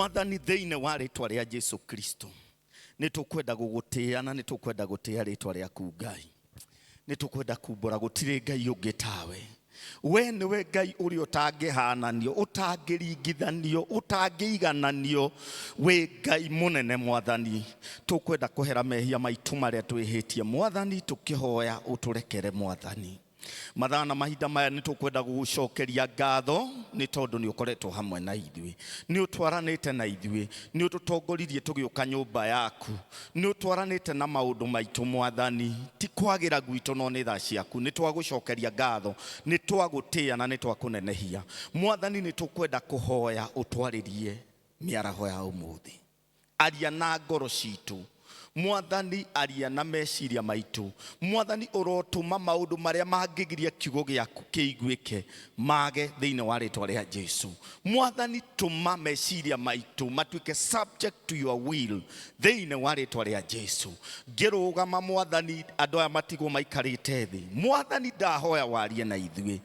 Mwathani, thĩinĩ wa rĩtwa rĩa Jesu Kristo, nĩ tũkwenda gũgũtĩĩa na nĩ tũkwenda gũtĩĩa rĩtwa rĩaku Ngai. Nĩ tũkwenda kumbũra gũtirĩ Ngai ũngĩ tawe. We nĩwe Ngai ũrĩa ũtangĩhananio, ũtangĩringithanio, ũtangĩigananio. Wĩ Ngai mũnene Mwathani. Tũkwenda kũhera mehia maitũ marĩa twĩhĩtie Mwathani, tũkĩhoya ũtũrekere Mwathani. Mathaa na mahinda maya nĩ tũkwenda gũgũcokeria ngatho nĩ tondũ nĩ ũkoretwo hamwe na ithuĩ, nĩ ũtwaranĩte na ithuĩ, nĩ ũtũtongoririe tũgĩũka nyũmba yaku, nĩ ũtwaranĩte na maũndũ maitũ Mwathani, ti kwagĩra gwitũ no nĩ tha ciaku. Nĩ twagũcokeria ngatho, nĩ twagũtĩĩa na nĩ twakũnenehia Mwathani. Nĩ tũkwenda kũhoya ũtwarĩrie mĩaraho ya ũmũthĩ. Aria na ngoro citũ Mwathani, aria na meciria maitũ Mwathani. Ũrotũma maũndũ marĩa mangĩgiria kiugo gĩaku kĩiguĩke mage thĩinĩ wa rĩtwa rĩa Jesu. Mwathani, tũma meciria maitũ matuĩke subject to your will thĩinĩ wa rĩtwa rĩa Jesu. Ngĩrũgama Mwathani, andũ aya matigwo maikarĩte thĩ Mwathani, ndahoya warie na ithuĩ.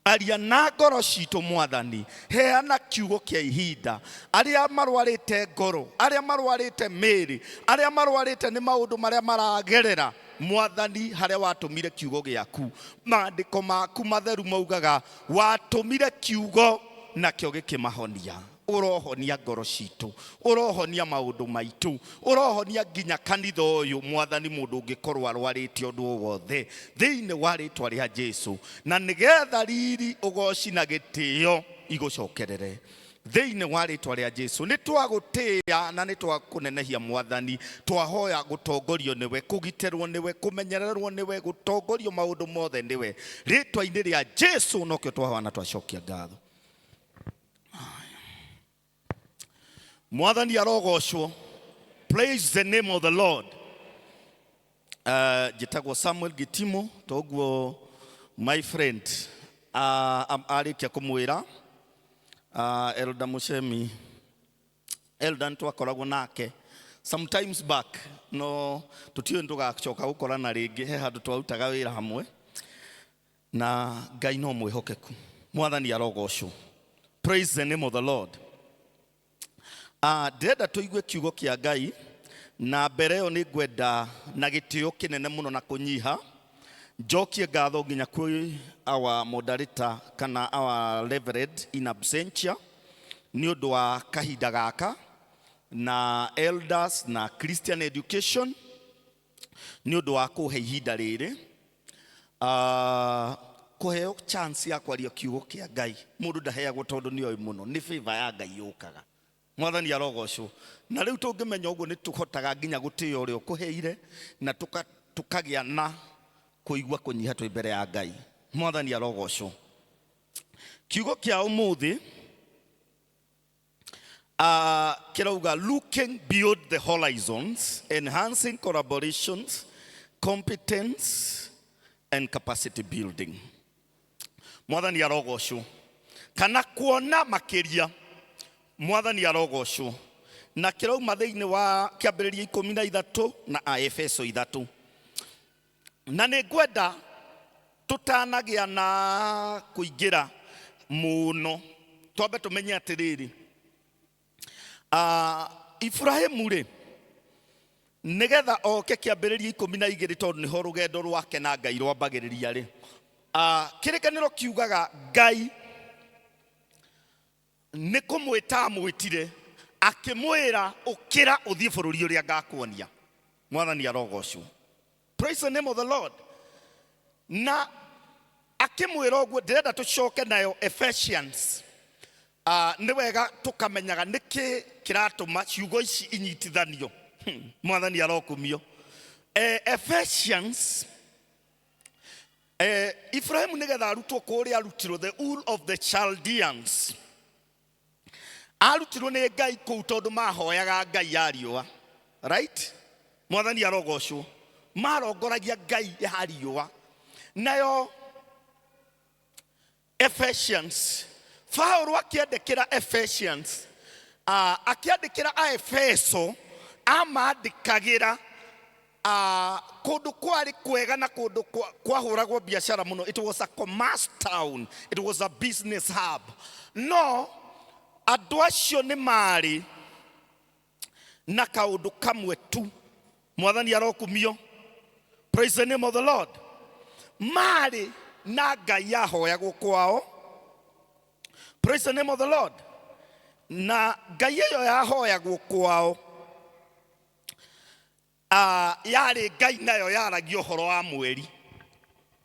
Aria na ngoro citũ Mwathani, heana kiugo kĩa ihinda. Arĩa marwarĩte ngoro, arĩa marwarĩte mĩĩrĩ, arĩa marwarĩte nĩ maũndũ marĩa maragerera Mwathani, harĩa watũmire kiugo gĩaku, maandĩko maku matheru maugaga watũmire kiugo nakĩo gĩkĩmahonia. Ũrohonia ngoro citũ, ũrohonia maũndũ maitũ, ũrohonia nginya kanitha ũyũ Mwathani, mũndũ ũngĩkorwo arwarĩte ũndũ o wothe thĩinĩ wa rĩtwa rĩa Jesu, na nĩgetha riri, ũgoci na gĩtĩo igũcokerere thĩinĩ wa rĩtwa rĩa Jesu. Nĩ twagũtĩĩa na nĩ twakũnenehia Mwathani. Twahoya gũtongorio nĩwe, kũgitĩrwo nĩwe, kũmenyererwo nĩwe, gũtongorio maũndũ mothe nĩwe, rĩtwa-inĩ rĩa Jesu nokĩo twahoya na twacokia ngatho. Mwathani arogocwo. Praise the name of the Lord. Njĩtagwo Samuel Gitimo, toguo my friend arĩkia kũmwĩra Elder Mushemi. Elder nĩtwakoragwo nake sometimes back, no tũtiũĩ nĩtũgacoka gũkorana rĩngĩ. He handũ twarutaga wĩra hamwe na Ngai no mwĩhokeku. Mwathani arogocwo. Praise the name of the Lord. Ndĩrenda tũigue kiugo kĩa Ngai, na mbere ĩyo nĩ ngwenda na gĩtĩo kĩnene mũno na kũnyiha njokie ngatho nginya kwĩ our moderator kana our reverend in absentia nĩ ũndũ wa kahinda gaka na elders na Christian education nĩ ũndũ wa kũhe ihinda rĩrĩ. Kũheo chance ya kwaria kiugo kĩa Ngai mũndũ ndaheagwo tondũ nĩ oĩ mũno, nĩ favor ya Ngai yũkaga. Mwathani arogocwo. Na rĩu tũngĩmenya ũguo nĩ tũhotaga nginya gũtĩĩa ũrĩa ũkũheire na tũkagĩa na kũigua kũnyiha twĩ mbere ya Ngai. Mwathani arogocwo. Kiugo kĩa ũmũthĩ kĩrauga looking beyond the horizons, enhancing collaborations, competence and capacity building. Mwathani arogocwo, kana kuona makĩria. Mwathani arogocwo. Na kĩrauma thĩinĩ wa Kĩambĩrĩria 13 na Aefeso 3. Na nĩ ngwenda tũtanagĩa na kũingĩra mũno twambe tũmenye atĩrĩrĩ, Iburahĩmu rĩ, nĩgetha oke Kĩambĩrĩria 12, tondũ nĩho rũgendo rwake na Ngai rwambagĩrĩria rĩ, Kĩrĩkanĩro kiugaga Ngai nĩ kũmwĩta amwĩtire akĩmwĩra, ũkĩra ũthiĩ bũrũri ũrĩa ngakuonia. Mwathani arogocwo. Praise the name of the Lord. Na akĩmwĩra ũguo, ndĩrenda tũcoke nayo Ephesians. Nĩ wega tũkamenyaga nĩkĩ kĩratũma ciugo ici inyitithanio. Mwathani arokumio. Ephesians, Ibrahimu nĩgetha arutwo kũrĩa arutirwo, the Ur of the Chaldeans, arutirwo nĩ Ngai kũu tondũ mahoyaga ngai ya riũa, right? Mwathani arogocwo. Marongoragia ngai ya riũa. Nayo Ephesians, Paulo akĩandĩkĩra Ephesians, akĩandĩkĩra Aefeso, amandĩkagĩra kũndũ kwarĩ kwega na kũndũ kwahũragwo biacara mũno. It was a commerce town, it was a business hub. No andũ acio nĩ marĩ Na kaũndũ kamwe tu. Mwathani arokumio. Praise the name of the Lord. Marĩ na Ngai yahoyagwo kwao. Praise the name of the Lord. Na Ngai ĩyo yahoyagwo kwao yarĩ Ngai nayo yaragia ũhoro wa mweri.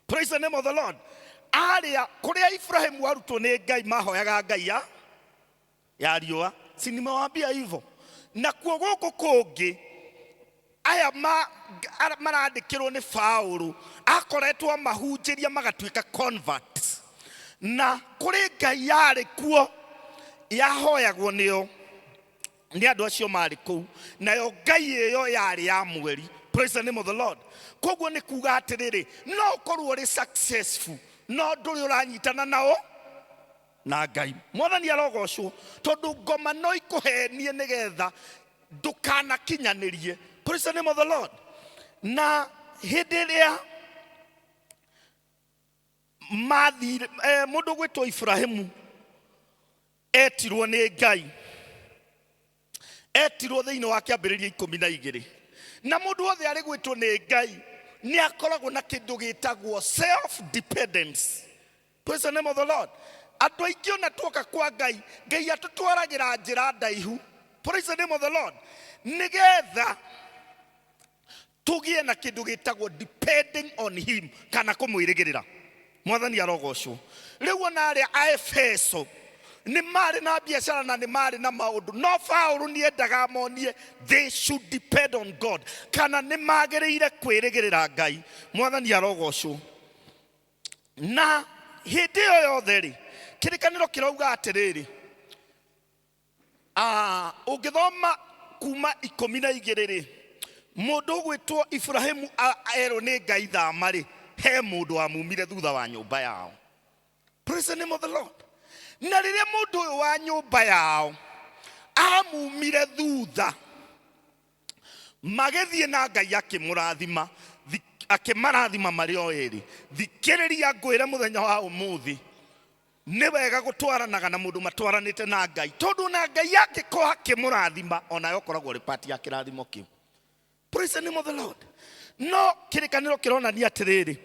Praise the name of the Lord. Arĩa kũrĩa Ibrahimu arutwo nĩ Ngai mahoyaga Ngai ya riũa. Si nimewaambia hivyo? Nakuo gũkũ kũngĩ aya marandĩkĩrwo nĩ Paũlũ akoretwo amahunjĩria magatuĩka converts. Na kũrĩ Ngai yarĩ kuo yahoyagwo nĩo nĩ andũ acio marĩ kũu, nayo Ngai ĩyo yarĩ ya mweri. Praise the name of the Lord. Koguo nĩ kuga atĩrĩrĩ, no ũkorwo ũrĩ successful no ndũrĩ ũranyitana nao na Ngai. Mwathani arogocwo, tondũ ngoma no ikũhenie nĩgetha ndũkanakinyanĩrie. Praise the name of the Lord. Na hĩndĩ ĩrĩa mathire, mũndũ gwĩtwo Ibrahimu etirwo nĩ Ngai, etirwo thĩinĩ wa kĩambĩrĩria 12. Na mũndũ wothe arĩ gwĩtwo nĩ Ngai nĩ akoragwo na kĩndũ gĩtagwo self dependence. Praise the name of the Lord. Andũ aingĩ ona tuoka kwa Ngai, Ngai atũtwaragĩra njĩra ndaihu. Praise the name of the Lord. Nĩgetha tũgĩe na kĩndũ gĩtagwo depending on him, kana kũmwĩrĩgĩrĩra. Mwathani arogocwo. Rĩu ona arĩa a Efeso nĩ marĩ na biacara na nĩ marĩ na maũndũ, no Paũlũ nĩ endaga monie they should depend on God, kana nĩ magĩrĩire kwĩrĩgĩrĩra Ngai. Mwathani arogocwo. Na hĩndĩ ĩyo yothe rĩ, kĩrĩkanĩro kĩrauga atĩrĩrĩ, ũngĩthoma kuma 12 rĩ, mũndũ ũgwĩtwo Ibrahimu erwo nĩ Ngai thama rĩ, he mũndũ wamumire thutha wa nyũmba yao. Praise the name of the Lord. Na rĩrĩa mũndũ ũyũ wa nyũmba yao amumire thutha, magĩthiĩ na Ngai akĩmũrathima, akĩmarathima marĩ o erĩ. Thikĩrĩria ngwĩre mũthenya wa ũmũthĩ, nĩ wega gũtwaranaga na mũndũ matwaranĩte na Ngai, tondũ na Ngai angĩkorwo akĩmũrathima, onawe ũkoragwo ũrĩ part ya kĩrathimo kĩu. Praise the name of the Lord. No kĩrĩkanĩro kĩronania atĩrĩrĩ,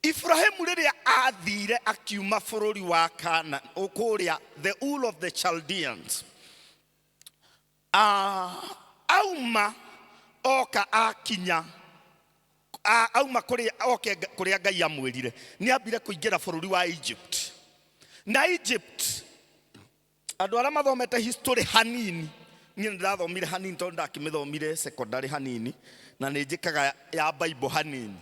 Ibrahimu rĩrĩa athire akiuma bũrũri wa Kana, kũrĩa the Ur of the Chaldeans, auma oka akinya, auma kũrĩa oke kũrĩa Ngai amwĩrire, nĩ ambire kũingĩra bũrũri wa Egypt. Na Egypt, andũ arĩa mathomete history hanini, niĩ nĩ ndathomire hanini tondũ ndakĩmĩthomire secondary hanini, na nĩ njĩkaga ya Bible hanini.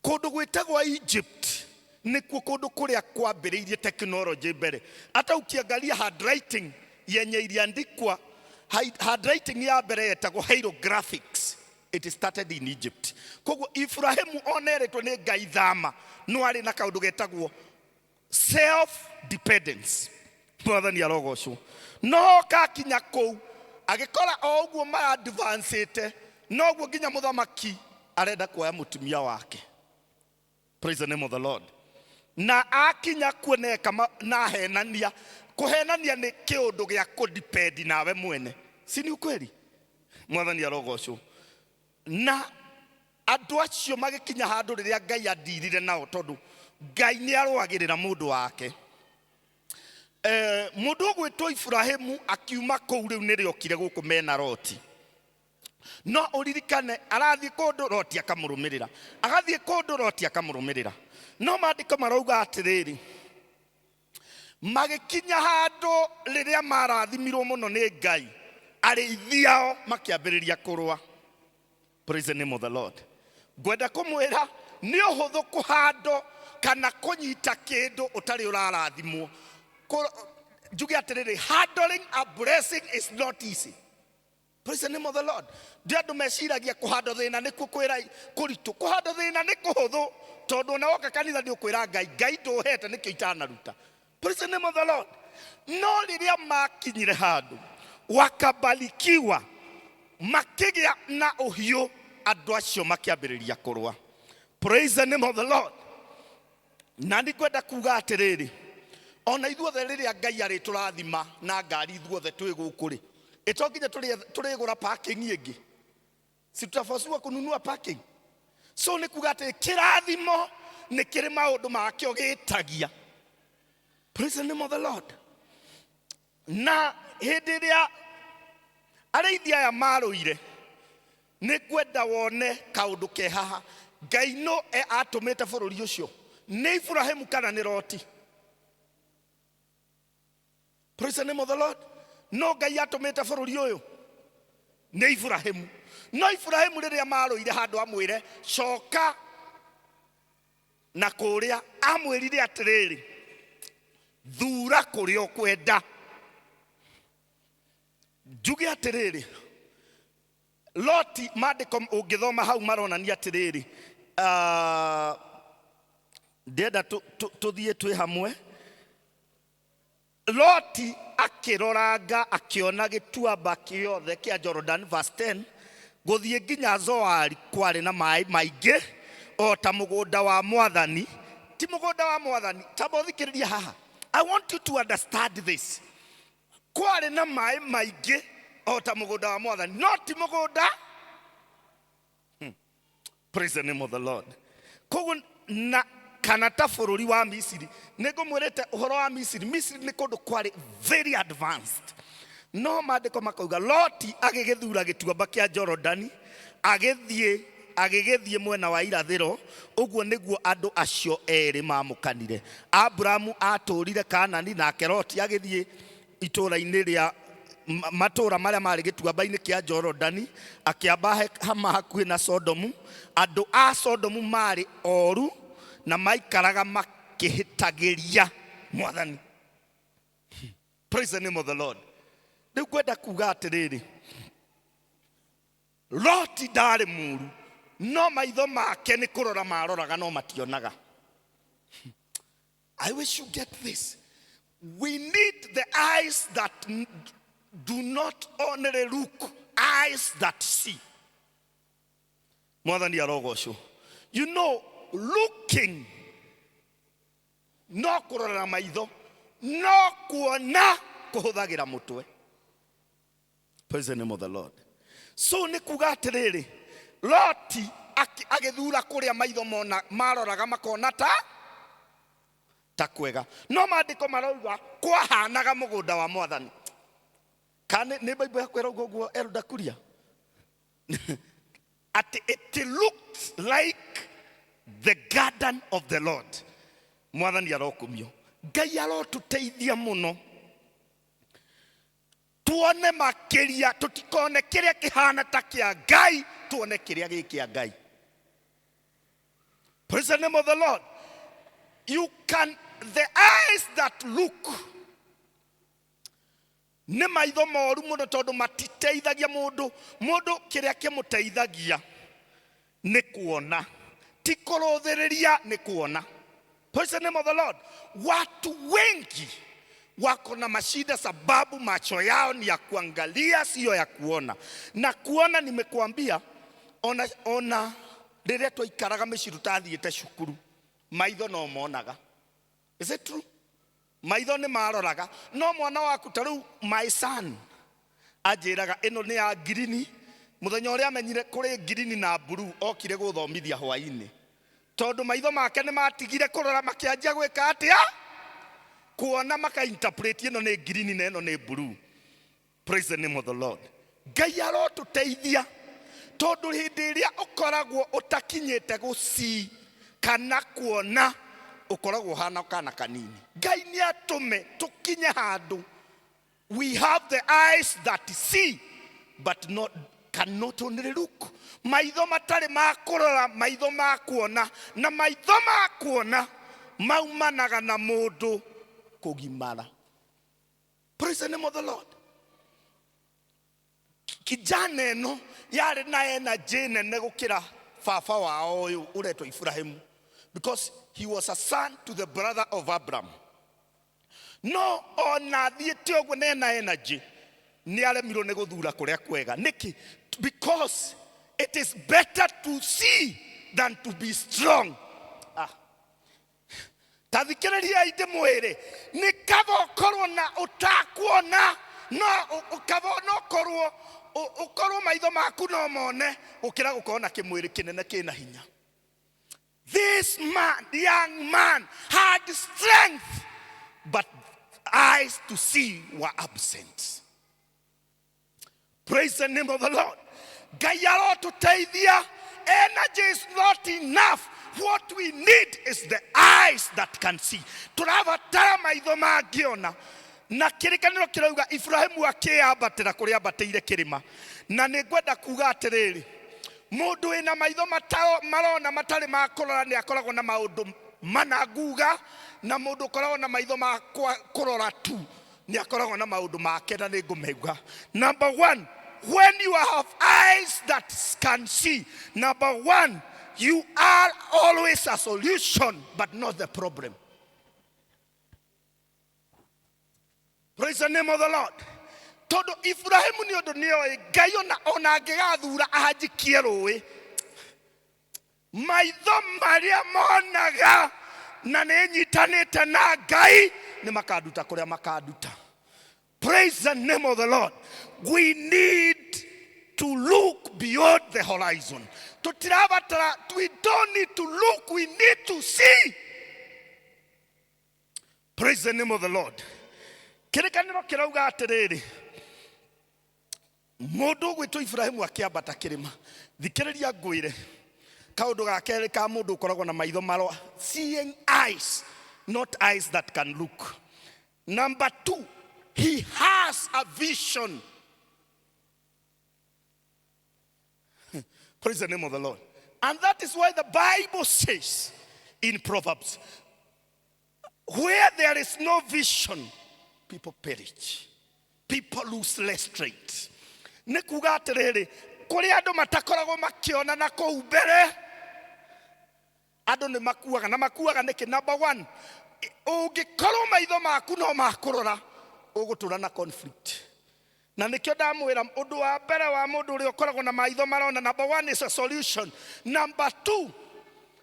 Kũndũ gwĩtagwo Egypt nĩkuo kũndũ kũrĩa kwambĩrĩirie technology mbere. Hata ukiangalia handwriting yenye iliandikwa, handwriting ya mbere yetagwo hieroglyphics. It started in Egypt. Koguo Ibrahimu oneretwo nĩ Ngai thama, no arĩ na kaũndũ getagwo self dependence. Mwathani arogocwo. No kakinya kũu agĩkora o ũguo ma advancete, noguo nginya mũthamaki arenda kuoya mũtumia wake. Praise the name of the Lord. Na akinya kuo neka na henania. Kũhenania nĩ kĩũndũ gĩa kũdepend nawe mwene, si ni ukweli? Mwathani arogocwo. Na andũ acio magĩkinya handũ rĩrĩa Ngai andirire nao, tondũ Ngai nĩ arũagĩrĩra mũndũ wake. Mũndũ ũgwĩtwo Ibrahimu akiuma kũu rĩu nĩrĩokire gũkũ mena Loti. No ũririkane arathiĩ kũndũ Loti akamũrũmĩrĩra, agathiĩ kũndũ Loti akamũrũmĩrĩra. No maandĩko marauga atĩrĩrĩ, magĩkinya handũ rĩrĩa marathimirwo mũno nĩ Ngai, arĩithi ao makĩambĩrĩria kũrũa. Praise the name of the Lord. Ngwenda kũmwĩra nĩ ũhũthũ kũhandwo kana kũnyita kĩndũ ũtarĩ ũrarathimwo. Njuge atĩrĩrĩ, handling a blessing is not easy. Praise the name of the Lord. Ndi andũ meciragia kũhandwo thĩna nĩkuo kwĩra kũritũ. Kũhandwo thĩna nĩ kũhũthũ, tondũ ona woka kanitha nĩ ũkwĩra Ngai, Ngai ndũhete nĩkĩo itanaruta. Praise the name of the Lord. No rĩrĩa makinyire handũ wakabarikiwa, makĩgĩa na ũhiũ, andũ acio makĩambĩrĩria kũrũa. Praise the name of the Lord. Na nĩ ngwenda kuga atĩrĩrĩ, Ona ithuothe rĩrĩa Ngai arĩtũrathima na ngari ithuothe twĩ gũkũ rĩ, ĩ to nginya tũrĩgũra parking ĩngĩ? Si tutafosiwa kununua parking? So nĩ kuga atĩ kĩrathimo nĩ kĩrĩ maũndũ makĩo gĩtagia. Praise the name of the Lord. Na hĩndĩ ĩrĩa arĩithi aya marũire, nĩ ngwenda wone kaũndũ ke haha. Ngai no e atũmĩte bũrũri ũcio nĩ Iburahimu kana nĩ Loti? Praise the name of the Lord. No Ngai atũmĩte bũrũri ũyũ nĩ Iburahimu. No Iburahimu rĩrĩa marũire handũ amwĩre coka na kũrĩa, amwĩrire atĩrĩrĩ, thura kũrĩa ũkwenda. Njuge atĩrĩrĩ, Loti, maandĩko ũngĩthoma hau maronania atĩrĩrĩ, ndĩrenda tũthiĩ twĩ hamwe. Loti akĩroranga akĩona gĩtuamba kĩothe kĩa Jordan, verse 10, gũthiĩ nginya Zoari kwarĩ na maĩ maingĩ o ta mũgũnda wa Mwathani. Ti mũgũnda wa Mwathani, tamba ũthikĩrĩrie haha. I want you to understand this. Kwarĩ na maĩ maingĩ o ta mũgũnda wa Mwathani, no ti mũgũnda. Praise the name of the Lord. Koguo na kana ta bũrũri wa Misiri, nĩ ngũmwĩrĩte ũhoro wa Misiri. Misiri nĩ kũndũ kwarĩ very advanced, no maandĩko makauga Loti agĩgĩthura gĩtuamba kĩa Jorodani, agĩthiĩ agĩgĩthiĩ mwena wa irathĩro. Ũguo nĩguo andũ acio erĩ mamũkanire. Aburamu atũũrire Kanani, nake Loti agĩthiĩ itũũra-inĩ rĩa matũũra marĩa marĩ gĩtuamba-inĩ kĩa Jorodani, akĩamba hema hakuhĩ na Sodomu. Andũ a Sodomu maarĩ oru na maikaraga makĩhĩtagĩria Mwathani. Praise the name of the Lord. Rĩu ngwenda kuga atĩrĩrĩ, Loti ndarĩ mũru, no maitho make nĩ kũrora maroraga no mationaga. I wish you get this. We need the eyes that do not only look, eyes that see. Mwathani arogocwo. You know, looking no kũrora na maitho, no kuona kũhũthagĩra mũtwe. Praise the name of the Lord. So nĩ kuga atĩrĩrĩ, Loti agĩthura kũrĩa maitho mona maroraga makona ta kwega, no maandĩko marauga kwahanaga mũgũnda wa Mwathani. Kana nĩ Bible yakwa ĩrauga ũguo, Elder Kuria? Atĩ it looked like the garden of the Lord. Mwathani arokumio. Ngai arotũteithia mũno tuone makĩria, tũtikone kĩrĩa kĩhana ta kĩa Ngai, tuone kĩrĩa gĩ kĩa Ngai. Praise the name of the Lord. You can, the eyes that look nĩ maitho moru mũno, tondũ matiteithagia mũndũ. Mũndũ kĩrĩa kĩmũteithagia nĩ kuona, ti kũrũthĩrĩria, nĩ kuona. Praise the name of the Lord. Watu wengi wako na mashida sababu macho yao ni ya kuangalia, siyo ya kuona. Na kuona, nimekuambia, ona rĩrĩa twaikaraga mĩciĩ tũtathiĩte cukuru, maitho no monaga. Is it true? Maitho nĩ maroraga, no mwana waku ta rĩu my son anjĩraga ĩno nĩ ya ngirini. Mũthenya ũrĩa amenyire kũrĩ ngirini na blue, okire gũthomithia hwainĩ, tondũ maitho make nĩ matigire kũrora, makĩanjia gwĩka atĩa? Kuona, maka interpret ĩno nĩ ngirini na ĩno nĩ blue. Praise the name of the Lord. Ngai arotũteithia, tondũ hĩndĩ ĩrĩa ũkoragwo ũtakinyĩte gũcii kana kuona, ũkoragwo ũhana kana kanini. Ngai nĩ atũme tũkinye handũ we have the eyes that see but not cannot only look. Maitho matarĩ ma kũrora, maitho ma kuona. Na maitho ma kuona maumanaga na mũndũ kũgimara. Praise the name of the Lord. Kijana ĩno yarĩ na energy nene gũkĩra baba wao ũyũ ũretwo Ibrahimu, because he was a son to the brother of Abraham. No ona thiĩte ũguo na ena energy, nĩ aremirwo nĩ gũthura kũrĩa kwega. Nĩkĩ? Because it is better to see than to be strong. Ah. Ta thikĩrĩriai ndĩmwĩre, nĩ kaba ũkorwo na ũtakuona, no kaba no ũkorwo ũkorwo maitho maku no mone gũkĩra gũkorwo na kĩmwĩrĩ kĩnene kĩna hinya. This man, young man, had strength, but eyes to see were absent. Praise the name of the Lord. Ngai arotũteithia. Energy is not enough. What we need is the eyes that can see. Tũrabatara maitho mangĩona. Na kĩrĩkanĩro kĩrauga Ibrahimu akĩambatĩra kũrĩa ambatĩire kĩrĩma. Na nĩ ngwenda kuga atĩrĩrĩ, mũndũ wĩna maitho marona matarĩ ma kũrora nĩ akoragwo na maũndũ mana nguga, na mũndũ ũkoragwo na maitho ma kũrora tu nĩ akoragwo na maũndũ make na nĩ ngũmauga. Number one, when you have eyes that can see, number one, you are always a solution but not the problem. Praise the name of the Lord. Tondũ Ibrahimu nĩ ũndũ nĩoĩ Ngai ona angĩgathura ahanjikie rũĩ, maitho marĩa monaga na nĩ nyitanĩte na Ngai nĩ makanduta kũrĩa makanduta. Praise the name of the Lord. We need to look beyond the horizon. Tũtirabatara, we don't need to look, we need to see. Praise the name of the Lord. Kĩrĩkanĩro kĩrauga atĩrĩrĩ, mũndũ ũgwĩtwo Ibrahimu akĩambata kĩrĩma. Thikĩrĩria ngwĩre, kaũndũ ga kerĩ ka mũndũ ũkoragwo na maitho marwa, seeing eyes, not eyes that can look. Number two, he has a vision. Praise the name of the Lord. And that is why the Bible says in Proverbs, where there is no vision, people perish. People lose restraint. Nĩ kuga atĩrĩrĩ, kũrĩ andũ matakoragwo makĩona na kũu mbere, andũ nĩ makuaga. Na makuaga nĩkĩ? Number one, ũngĩkorwo maitho maku no makũrora, ũgũtũra na conflict. Na nĩkĩo ndamwĩra ũndũ wa mbere wa mũndũ ũrĩa ũkoragwo na maitho marona, number one is a solution. Number two,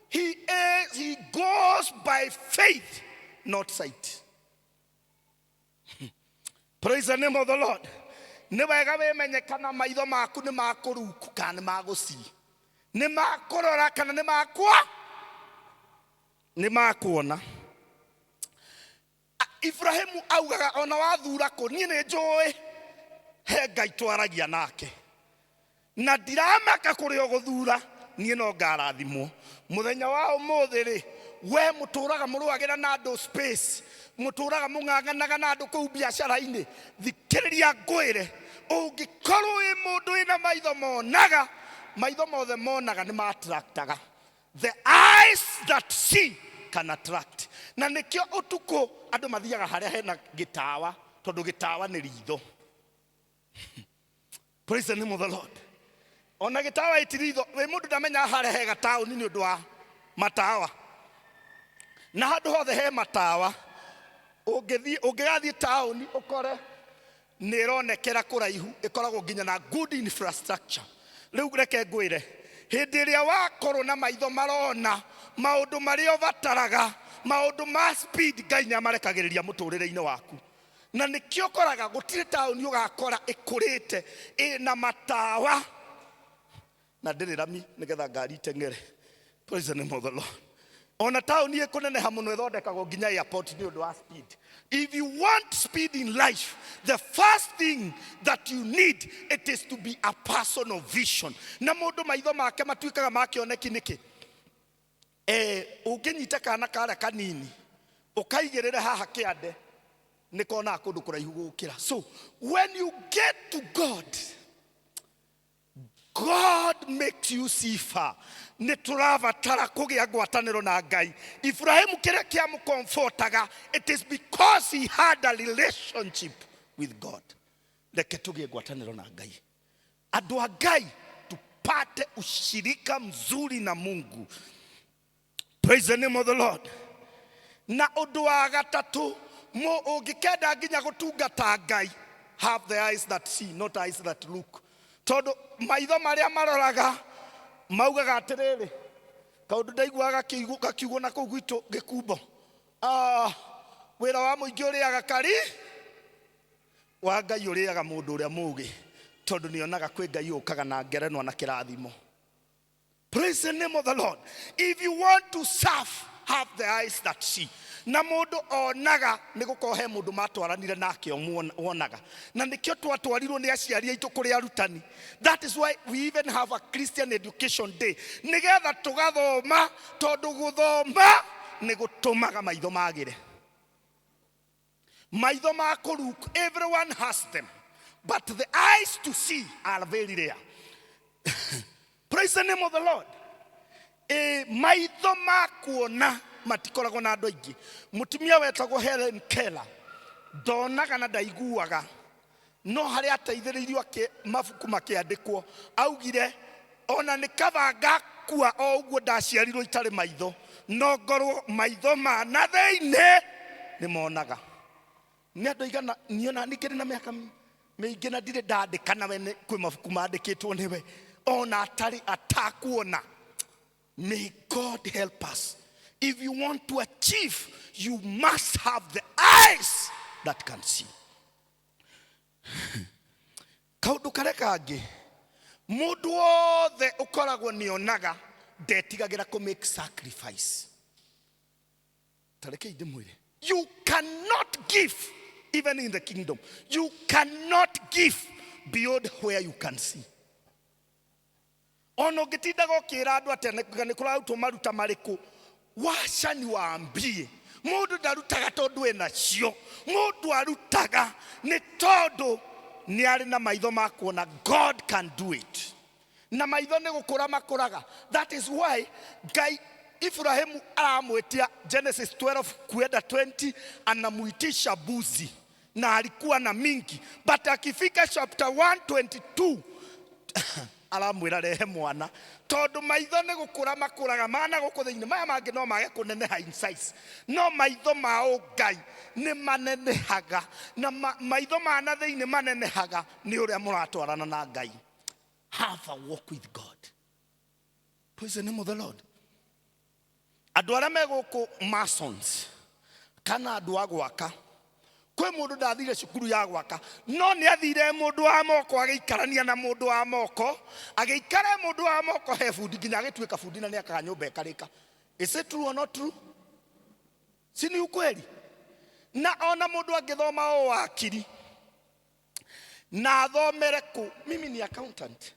he goes by faith, not sight. Praise the name of the Lord. Nĩ wega wĩmenye kana maitho maku nĩ makũruku kana nĩ magũcii, nĩ makũrora kana nĩ makwa, nĩ makuona. Ibrahimu augaga ona wathura kũ, niĩ nĩ njũĩ he Ngai twaragia nake, na ndiramaka kũrĩa ũgũthura, niĩ no ngarathimwo. Mũthenya wa ũmũthĩ rĩ, we mũtũraga mũrũagĩra na andũ space, mũtũraga mũng'ang'anaga na andũ kũu biacara-inĩ, thikĩrĩria ngwĩre, ũngĩkorwo wĩ mũndũ wĩna maitho monaga, maitho mothe monaga nĩ ma-attractaga. The eyes that see can attract. Na nĩkĩo ũtukũ andũ mathiaga harĩa hena gĩtawa, tondũ gĩtawa nĩ ritho. Praise the name of the Lord. Ona gĩtawa ĩti ritho, wĩ mũndũ ndamenyaga harĩa hega taũni nĩ ũndũ wa matawa. Na handũ hothe he matawa, ũngĩgathiĩ taũni ũkore nĩ ĩronekera kũraihu, ĩkoragwo nginya na good infrastructure. Rĩu reke ngwĩre, hĩndĩ ĩrĩa wakorwo na maitho marona maũndũ marĩa ũbataraga, maũndũ ma speed, Ngai nĩ amarekagĩrĩria mũtũrĩre-inĩ waku. Na nĩkĩo ũkoraga gũtirĩ taũni ũgakora ĩkũrĩte ĩna matawa na ndĩrĩ rami nĩgetha ngari iteng'ere. Praise the name of the Lord. Ona taũni ĩkũneneha mũno ĩthondekagwo nginya airport nĩ ũndũ wa speed. If you want speed in life, the first thing that you need, it is to be a person of vision. Na mũndũ maitho make matuĩkaga ma kĩoneki nĩkĩ? Ũngĩnyita kana karĩa kanini ũkaigĩrĩre haha kĩande, nĩ konaga kũndũ kũraihu gũkĩra. So when you get to God, God makes you see far. Nĩ tũrabatara kũgĩa ngwatanĩro na Ngai. Ibrahimu kĩrĩa kĩamũcomfortaga, it is because he had a relationship with God. Reke tũgĩe ngwatanĩro na Ngai. Andũ a Ngai, tupate ushirika mzuri na Mungu. Praise the name of the Lord. Na ũndũ wa gatatũ, ũngĩkenda nginya gũtungata Ngai, have the eyes that see, not eyes that look. Tondũ maitho marĩa maroraga maugaga atĩrĩrĩ, kaũndũ ndaiguaga gakiugwo na kũu gwitũ gĩkumbo, Ah, wĩra wa mũingĩ ũrĩaga kari wa Ngai ũrĩaga mũndũ ũrĩa mũũgĩ, tondũ nĩonaga kwĩ Ngai ũkaga na ngerenwa na kĩrathimo. Praise the name of the Lord. If you want to serve, have the eyes that see. Na mũndũ onaga nĩ gũkorwo he mũndũ matwaranire nake wonaga. Na nĩkĩo twatwarirwo nĩ aciari aitũ kũrĩ arutani. That is why we even have a Christian education day. Nĩgetha tũgathoma, tondũ gũthoma nĩ gũtũmaga maitho magĩre. Maitho ma kũruk, everyone has them. But the eyes to see are very rare. Praise the name of the Lord. E, maitho ma kuona matikoragwo na andũ aingĩ. Mũtumia wetagwo Helen Keller ndonaga na ndaiguaga, no harĩa ateithĩrĩirio akĩ mabuku makĩandĩkwo augire ona nĩ kaba ngakua o ũguo ndaciarirwo itarĩ maitho, no ngorwo maitho ma na thĩinĩ nĩ monaga. Nĩ andũ aigana niĩ ona niĩ ngĩrĩ na mĩaka mĩingĩ na ndirĩ ndandĩka nawe, nĩ kwĩ mabuku mandĩkĩtwo nĩwe ona atarĩ atakuona. May God help us. If you want to achieve, you must have the eyes that can see. Kaũndũ karĩa kangĩ, mũndũ wothe ũkoragwo nĩonaga ndetigagĩra kũ make sacrifice. Ta rekei ndĩmwĩre, you cannot give, even in the kingdom, you cannot give beyond where you can see. Ona ũngĩtindaga ũkĩra andũ atĩa nĩ kũrarutwo maruta marĩkũ, waca ni waambie. Mũndũ ndarutaga tondũ ena cio, mũndũ arutaga nĩ tondũ nĩ arĩ na maitho ma kuona God can do it. Na maitho nĩ gũkũra makũraga. That is why Ngai Ibrahimu aramwĩtia Genesis 12 kwenda 20, anamuitisha mbuzi na alikuwa na mingi, but akifika chapter 122 aramwĩra rehe mwana, tondũ maitho nĩ gũkũra makũraga mana gũkũ thĩinĩ. Maya mangĩ no mage kũneneha in size, no maitho ma ũngai nĩ manenehaga, na maitho ma na thĩinĩ manenehaga nĩ ũrĩa mũratwarana na Ngai. Have a walk with God. Praise the name of the Lord. Andũ arĩa me gũkũ masons kana andũ a gwaka, kwĩ mũndũ ndathire cukuru ya gwaka, no nĩ athire mũndũ wa moko, agĩikarania na mũndũ wa moko, agĩikara mũndũ wa moko he bundi nginya agĩtuĩka bundi, na nĩ akaga nyũmba ĩkarĩka. Is it true or not true? Si ni ukweli? Na ona mũndũ angĩthoma o wakiri na athomere kũ, mimi ni accountant,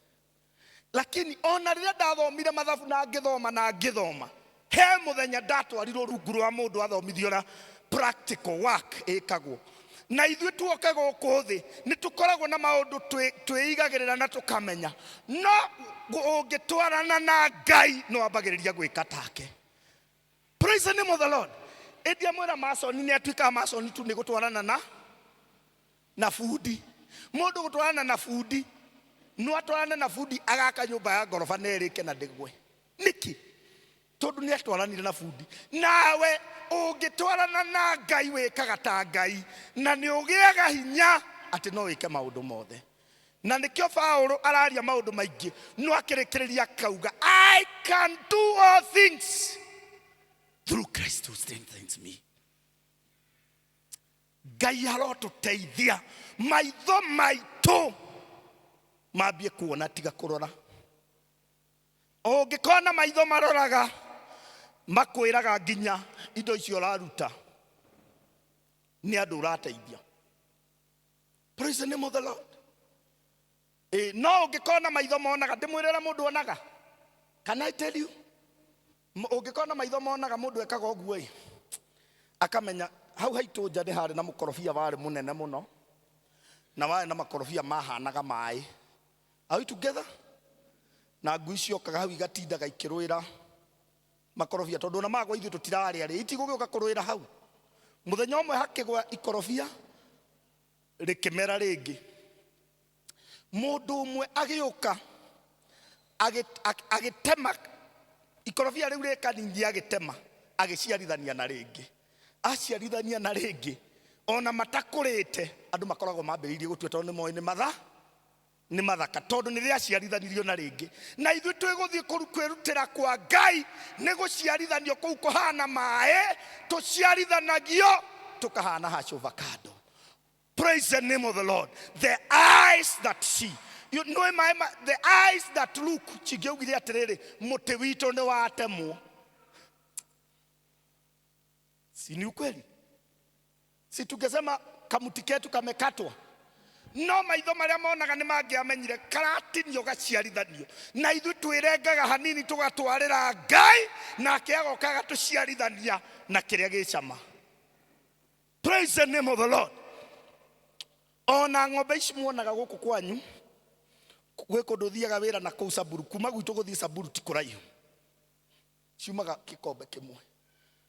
lakini ona rĩrĩa ndathomire mathabu na ngĩthoma na ngĩthoma, he mũthenya ndatwarirwo rungu rwa mũndũ athomithio ũrĩa practical work ĩkagwo. Na ithuĩ tuoke gũkũ thĩ nĩ tũkoragwo na maũndũ twĩigagĩrĩra na tũkamenya, no ũngĩtwarana na Ngai no ambagĩrĩria gwĩka take. Praise the name of the Lord. Ĩndĩ amwĩra masoni nĩ atuĩkaga masoni tu nĩ gũtwarana na bundi. Mũndũ gũtwarana na bundi, no atwarane na bundi agaka nyũmba ya ngoroba na ĩrĩke na ndĩgwe. Nĩkĩ? Tondũ nĩ atwaranire na bundi. Nawe ũngĩtwarana na Ngai wĩkaga ta Ngai, na nĩ ũgĩaga hinya atĩ no wĩke maũndũ mothe. Na nĩkĩo Paũlũ araria maũndũ maingĩ, no akĩrĩkĩrĩria akauga, I can do all things through Christ who strengthens me. Ngai arotũteithia maitho maitũ mambie kuona tiga kũrora. Ũngĩkorwo na maitho maroraga, makwĩraga nginya indo icio ũraruta nĩ andũ ũrateithia. Praise the name of the Lord. No ũngĩkorwo na maitho monaga, ndĩmwĩre ũrĩa mũndũ onaga. Can I tell you? Ũngĩkorwo na maitho monaga, mũndũ ekaga ũguo ĩ, akamenya hau haitũ nja nĩ harĩ na mũkorobia warĩ mũnene mũno, na warĩ na makorobia mahanaga maĩ. Are we together? Na ngui ciokaga hau igatindaga ikĩrũĩra makorobia, tondũ ona magwa ithuĩ tũtirarĩa rĩ, itigũgĩũka kũrũĩra hau. Mũthenya ũmwe hakĩgwa ikorobia rĩkĩmera rĩngĩ. Mũndũ ũmwe agĩũka agĩtema ikorobia rĩu rĩ kanini, agĩtema agĩciarithania na rĩngĩ, aciarithania na rĩngĩ, ona matakũrĩte andũ makoragwo mambĩrĩirie gũtua, tondũ nĩ moĩ nĩ matha. Nĩ mathaka tondũ nĩ rĩaciarithanirio na rĩngĩ. Na ithuĩ twĩgũthiĩ kwĩrutĩra kwa Ngai nĩ gũciarithanio kũu kũhana maĩ, tũciarithanagio tũkahana hash avocado. Praise the name of the Lord. The eyes that see. You know the eyes that look. Cingĩaugire atĩrĩrĩ, mũtĩ witũ nĩ watemwo. Si ni ukweli? Si tungesema kamuti ketu kamekatwa? No maitho marĩa monaga nĩ mangĩamenyire karatinio gaciarithanio. Na ithuĩ twĩrengaga hanini tũgatwarĩra Ngai, nake agoka agatũciarithania na kĩrĩa gĩ cama. Praise the name of the Lord. Ona ng'ombe ici muonaga gũkũ kwanyu, gwĩ kũndũ thiaga wĩra na kũu Samburu, kuma gwitũ gũthiĩ Samburu ti kũraihu. Ciumaga gĩkombe kĩmwe.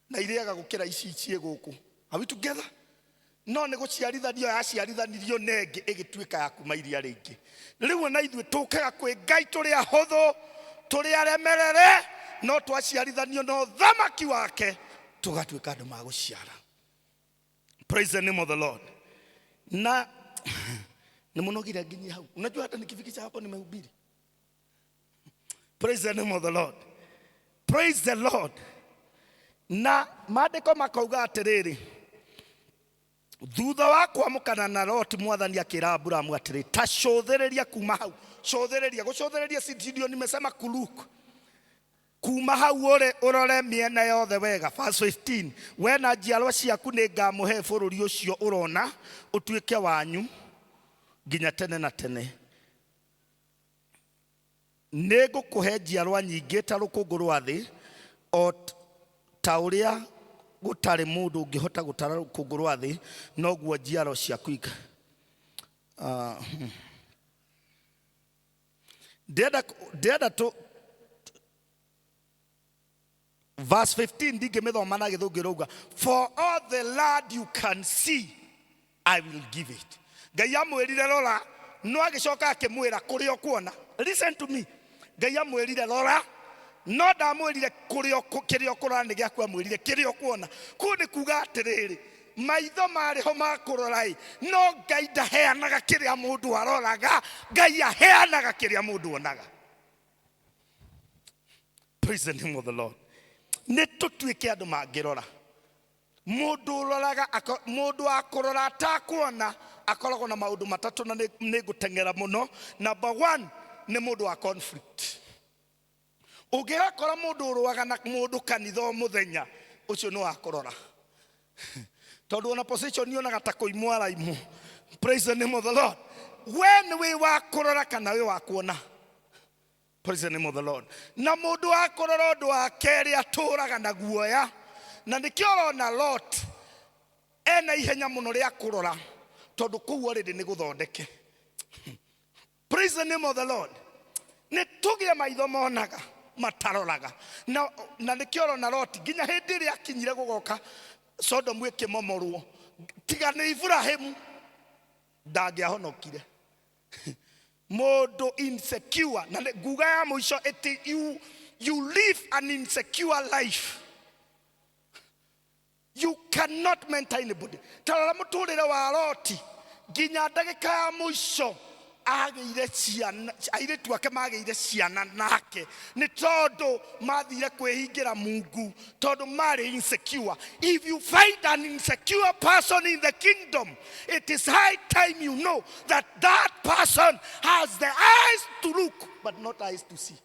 Na irĩaga gũkĩra ici ciĩ gũkũ. Are we together? No nĩ gũciarithanio yaciarithanirio na ĩngĩ ĩgĩtuĩka ya kuma iria rĩingĩ. Rĩu ona ithuĩ tũkaga kwĩ Ngai tũrĩ ahũthũ, tũrĩ aremerere, no twaciarithanio na ũthamaki wake, tũgatuĩka andũ ma gũciara. Praise the name of the Lord. Na nĩ mũnogire nginyie hau. Unajua hata nikifikisha hapo nimehubiri. Praise the name of the Lord. Praise the Lord. Na maandĩko makauga atĩrĩrĩ, thutha wa kwamũkana na Lot, mwathani akĩra Aburamu atĩrĩ, ta cũthĩrĩria kuma hau. Cũthĩrĩria, gũcũthĩrĩria si ndio nimesema kuluk. Kuma hau ũrĩ ũrore mĩena yothe wega. Verse 15, we na njiarwa ciaku nĩ ngamũhe bũrũri ũcio ũrona ũtuĩke wanyu nginya tene na tene. Nĩ ngũkũhe njiarwa nyingĩ ta rũkũngũ rwa thĩ, o ta ũrĩa gũtarĩ mũndũ ũngĩhota gũtara rũkũngũ rwa thĩ, noguo njiarwa ciaku ika. Ndĩrenda tũ verse 15 ndingĩmĩthoma na gĩthũngũ ĩrauga, for all the land you can see I will give it. Ngai amwĩrire rora, no agĩcoka akĩmwĩra kũrĩa ũkuona. Listen to me. Ngai amwĩrire rora, no ndamwĩrire kũrĩa kĩrĩa ũkũrora nĩ gĩaku, amwĩrire kĩrĩa ũkuona. Kũu nĩ kuga atĩrĩrĩ, maitho marĩ ho ma kũrora ĩ, no Ngai ndaheanaga kĩrĩa mũndũ aroraga, Ngai aheanaga kĩrĩa mũndũ onaga. Praise the name of the Lord. Nĩ tũtuĩke andũ mangĩrora. Mũndũ ũroraga, mũndũ wa kũrora atakuona akoragwo na maũndũ matatũ na nĩ ngũteng'era mũno. Number 1 nĩ mũndũ wa conflict. Ũngĩgakora mũndũ ũrũaga na mũndũ kanitha o mũthenya, ũcio nĩ wa kũrora. Tondũ ona position yonaga ta kũimwo araimwo. Praise the name of the Lord. We nĩ wĩ wa kũrora kana wĩ wa kuona? Praise the name of the Lord. Na mũndũ wa kũrora ũndũ wa kerĩ atũraga na guoya. Na nĩkĩo ũrona Lot ena ihenya mũno rĩa kũrora, tondũ kũu already nĩ gũthondeke. Praise the name of the Lord. Nĩ tũgĩe maitho monaga mataroraga. Na nĩkĩo ũrona Lot nginya hĩndĩ ĩrĩa akinyire gũgoka Sodomu ĩkĩmomorwo, tiga nĩ Ibrahimu ndangĩahonokire. Mũndũ insecure, na nĩ nguga ya mũico ĩtĩ you live an insecure life. You cannot mentor anybody. Ta rora mũtũrĩre wa Loti nginya ndagĩka ya mũico agĩire ciana, airĩtu ake magĩire ciana nake nĩ tondũ mathire kwĩhingĩra Mungu, tondũ marĩ insecure. If you find an insecure person in the kingdom, it is high time you know that that person has the eyes to look but not eyes to see.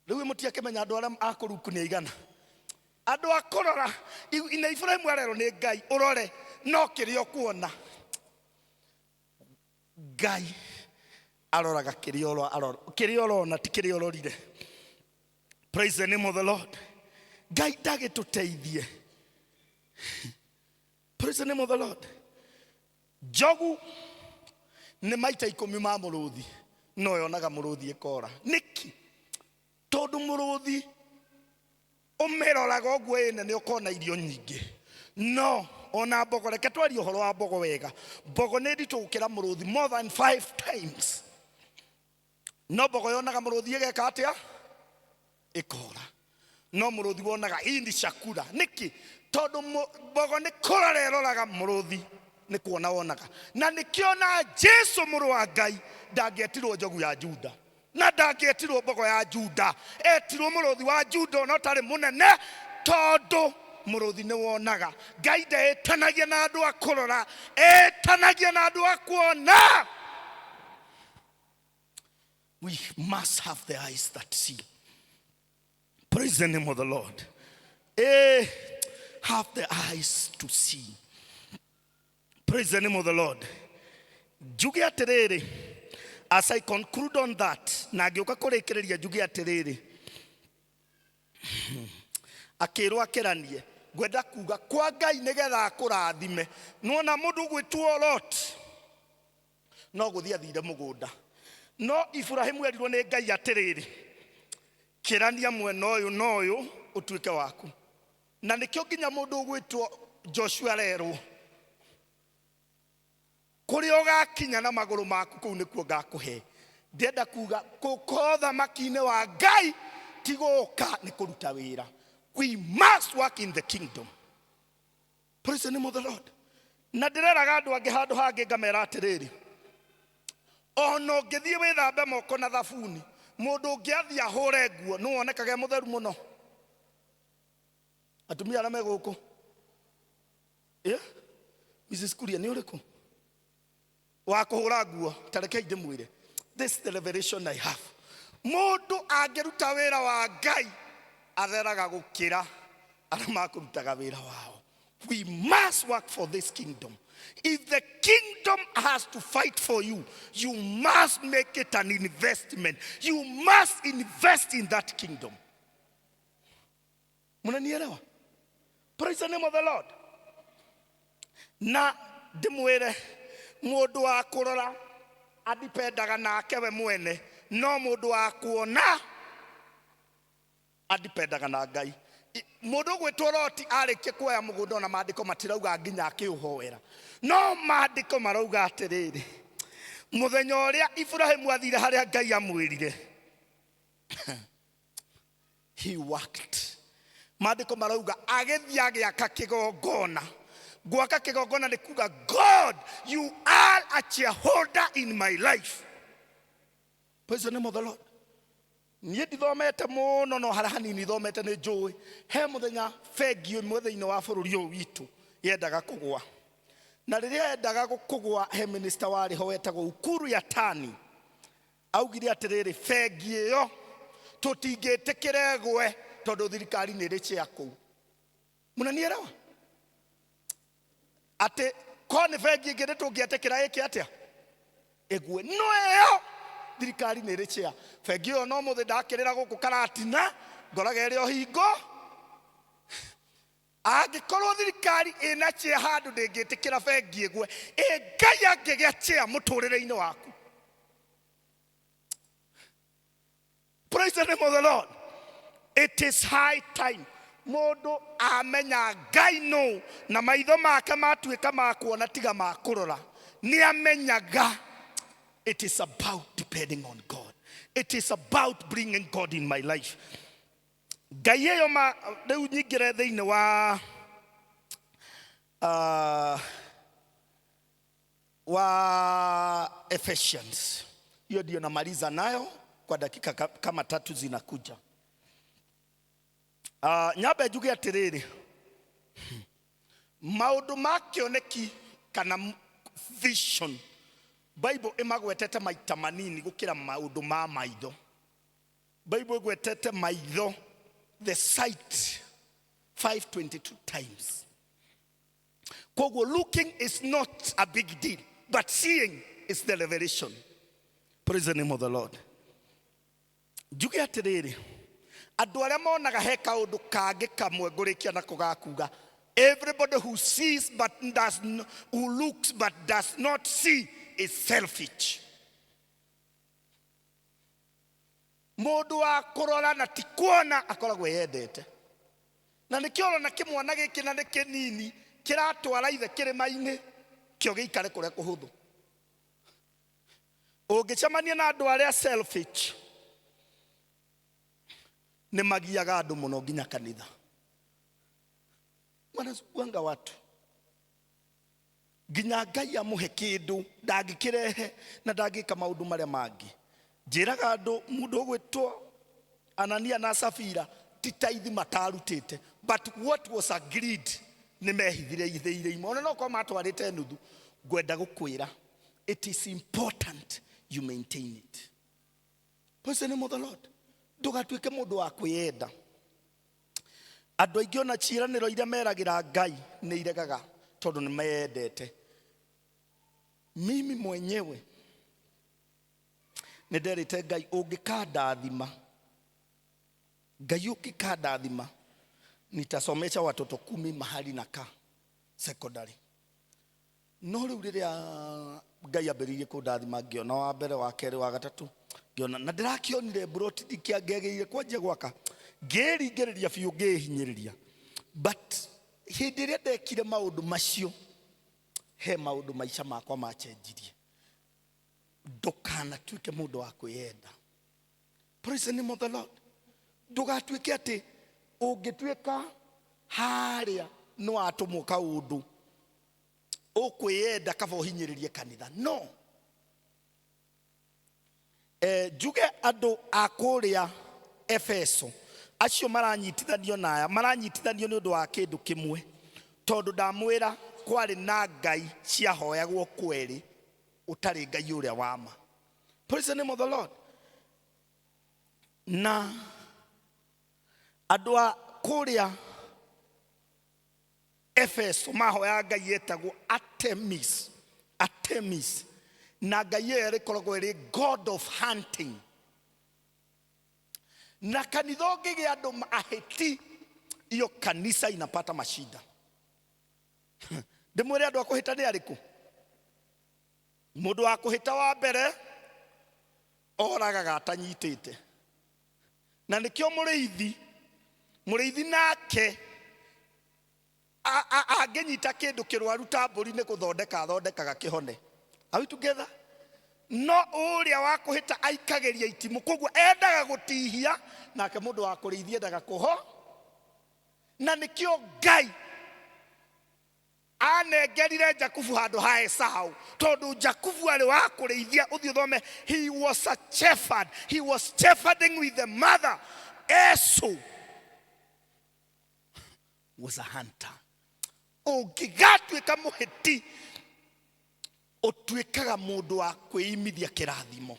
Rĩu mũtiakĩmenya andũ arĩa a kũruku nĩ aigana. Andũ a kũrora, na Ibrahimu arerwo nĩ Ngai ũrore no kĩrĩa ũkuona. Ngai aroraga kĩrĩa kĩrĩa ũrona ti kĩrĩa ũrorire. Praise the name of the Lord. Ngai ndagĩtũteithie. Praise the name of the Lord. Njogu nĩ maita ikũmi ma mũrũthi, no yonaga mũrũthi ĩkora. Nĩkĩ? Tondũ mũrũthi ũmĩroraga ũguo ĩ nene ũkona irio nyingĩ. No ona mbogo, reke twarie ũhoro wa mbogo wega. Mbogo nĩ nditũ gũkĩra mũrũthi more than 5 times. No mbogo yonaga mũrũthi ĩgeka atĩa? Ĩkora. No mũrũthi wonaga hii ni chakula. Nĩkĩ? Tondũ mbogo nĩ kũrora ĩroraga mũrũthi Nĩ kuona wonaga. Na nĩkĩo na Jesu mũrũ wa Ngai ndangĩetirwo njogu ya Juda na ndangĩetirwo mbogo ya Juda, etirwo mũrũthi wa Juda ona ũtarĩ mũnene, tondũ mũrũthi nĩ wonaga. Ngai ndeĩtanagia na andũ a kũrora, etanagia na andũ a kuona. We must have the eyes that see. Praise the name of the Lord. Have the eyes to see. Praise the name of the Lord. Njuge atĩrĩrĩ, as I conclude on that, na ngĩũka kũrĩkĩrĩria njuge atĩrĩrĩ, akĩrwo akĩranie, ngwenda kuga kwa Ngai nĩgetha akũrathime. Nĩwona mũndũ ũgwĩtwo Lot no gũthiĩ athire mũgũnda, no Iburahimu erirwo nĩ Ngai atĩrĩrĩ, kĩrania mwena ũyũ na ũyũ ũtuĩke waku. Na nĩkĩo nginya mũndũ ũgwĩtwo Joshua arerwo, kũrĩa ũgakinya na magũrũ maku kũu nĩkuo ngakũhe. Ndĩrenda kuga gũkorwo thamaki-inĩ wa Ngai ti gũka, nĩ kũruta wĩra. We must work in the kingdom. Praise the name of the Lord. Na ndĩreraga andũ angĩ handũ hangĩ ngamera atĩrĩrĩ, ona ũngĩthiĩ wĩthambe moko na thabuni, mũndũ ũngĩ athiĩ ahũre nguo nĩ wonekaga e mũtheru mũno. Atumia arĩa me gũkũ, Mrs. Kuria nĩ ũrĩkũ wa kũhũra nguo? Ta rekei ndĩmwĩre, this is the revelation I have. Mũndũ angĩruta wĩra wa Ngai atheraga gũkĩra arĩa makũrutaga wĩra wao. We must work for this kingdom. If the kingdom has to fight for you, you must make it an investment. You must invest in that kingdom. Mnanielewa? Praise the name of the Lord. Na ndĩmwĩre, mũndũ wa kũrora adipendaga nake we mwene, no mũndũ wa kuona adipendaga na Ngai. Mũndũ ũgwĩtwo Loti arĩkia kuoya mũgũnda, ona maandĩko matirauga nginya akĩũhoera, no maandĩko marauga atĩrĩrĩ, mũthenya ũrĩa Iburahĩmu athire harĩa Ngai amwĩrire, he worked. Maandĩko marauga agĩthiĩ agĩaka kĩgongona. Gwaka kĩgongona nĩ kuga, God, you are a shareholder in my life. Praise the name of the Lord. Niĩ ndithomete mũno, no harĩa hanini thomete nĩ njũĩ he mũthenya bengi ĩmwe thĩinĩ wa bũrũri ũyũ witũ yendaga kũgũa. Na rĩrĩa yendaga kũgũa, he minister warĩ ho wetagwo Ukur Yatani, augire atĩrĩrĩ, bengi ĩyo tũtingĩtĩkĩra ĩgwe tondũ thirikari nĩ ĩrĩ share kũu. Mnanielewa? Atĩ ko nĩ bengi ĩngĩ nĩ tũngĩetĩkĩra ĩke atĩa, ĩgwe, no ĩyo thirikari nĩ ĩrĩ share. Bengi ĩyo no mũthĩ ndakĩrĩra gũkũ Karatina ngoraga ĩrĩ o hingo. Angĩkorwo thirikari ĩna share handũ ndĩngĩtĩkĩra bengi ĩgwe, ĩ Ngai angĩgĩa share mũtũrĩre-inĩ waku? Praise the name of the Lord. It is high time mũndũ amenya Ngai nũ, na maitho make matuĩka ma kuona tiga ma kũrora. Nĩ amenyaga it is about depending on God. It is about bringing God in my life. Ngai ĩyo ma rĩu nyingĩre thĩinĩ wa Ephesians. Hiyo ndio namaliza nayo kwa dakika kama tatu zinakuja. Nyambe njuge atĩrĩrĩ, maũndũ ma kĩoneki kana vision, Bible ĩmagwetete maita manini gũkĩra maũndũ ma maitho. Bible ĩgwetete maitho, the sight, 522 times. Koguo looking is not a big deal, but seeing is the revelation. Praise the name of the Lord. Njuge atĩrĩrĩ, andũ arĩa monaga he kaũndũ kangĩ kamwe ngũrĩkia nako gakuga, everybody who sees but does who looks but does not see is selfish. Mũndũ wa kũrora na ti kuona akoragwo eyendete. Na nĩkĩo ũrona kĩmwana gĩkĩ na nĩ kĩnini kĩratwara ithe kĩrĩma-inĩ kĩo gĩikare kũrĩa kũhũthũ. Ũngĩcemania na andũ arĩa selfish, nĩ magiaga andũ mũno nginya kanitha. Wanasukuanga watu. Nginya Ngai amũhe kĩndũ ndangĩkĩrehe na ndangĩka maũndũ marĩa mangĩ. Njĩraga andũ mũndũ ũgwĩtwo Anania na Safira ti taithi matarutĩte, but what was agreed nĩ mehithire ithĩire imwe, ona no korwo matwarĩte nuthu. Ngwenda gũkwĩra, it is important you maintain it. Praise the name of the Lord. Ndũgatuĩke mũndũ wa kwĩyenda. Andũ aingĩ ona ciĩranĩro iria meragĩra Ngai nĩ iregaga tondũ nĩ meyendete. Mimi mwenyewe nĩ nderĩte Ngai, ũngĩkandathima, Ngai ũngĩkandathima, nitasomesha watoto 10 mahali nakaa secondary. No rĩu rĩrĩa Ngai ambĩrĩirie kũndathima, ngĩona wa mbere, wa kerĩ, wa gatatũ, ngĩona na ndĩrakĩonire mburoti ndikĩangĩagĩrĩire kwanjia gwaka, ngĩĩringĩrĩria biũ, ngĩĩhinyĩrĩria. But hĩndĩ ĩrĩa ndekire maũndũ macio, he maũndũ maica makwa machenjirie. Ndũkanatuĩke mũndũ wa kwĩyenda. Praise the name of the Lord. Ndũgatuĩke atĩ ũngĩtuĩka harĩa nĩ watũmwo kaũndũ ũkwĩyenda kaba ũhinyĩrĩrie kanitha. No njuge andũ a kũrĩa Efeso acio maranyitithanio na aya maranyitithanio nĩ ũndũ wa kĩndũ kĩmwe, tondũ ndamwĩra kwarĩ na ngai ciahoyagwo kwerĩ ũtarĩ Ngai ũrĩa wa ma. Praise the name of the Lord. Na andũ a kũrĩa Efeso mahoyaga ngai yetagwo Artemis. Artemis. Na ngai ĩyo ĩkoragwo ĩrĩ god of hunting. Na kanitha ũngĩgĩa andũ ahĩti, iyo kanisa inapata mashida. Ndĩmwĩre andũ a kũhĩta nĩ arĩkũ? Mũndũ wa kũhĩta wa mbere oragaga atanyitĩte. Na nĩkĩo mũrĩithi, mũrĩithi nake angĩnyita kĩndũ kĩrwaru ta mbũri nĩ gũthondeka athondekaga kĩhone. Are we together? No ũrĩa wa kũhĩta aikagĩria itimũ, koguo endaga gũtihia, nake mũndũ wa kũrĩithia endaga kũho. Na nĩkĩo Ngai anengerire Jakubu handũ ha Esau, tondũ Jakubu arĩ wa kũrĩithia. Ũthiĩ ũthome, he was a shepherd, he was shepherding with the mother. Esau was a hunter. Ũngĩgatuĩka mũhĩti, ũtuĩkaga mũndũ wa kwĩimithia kĩrathimo.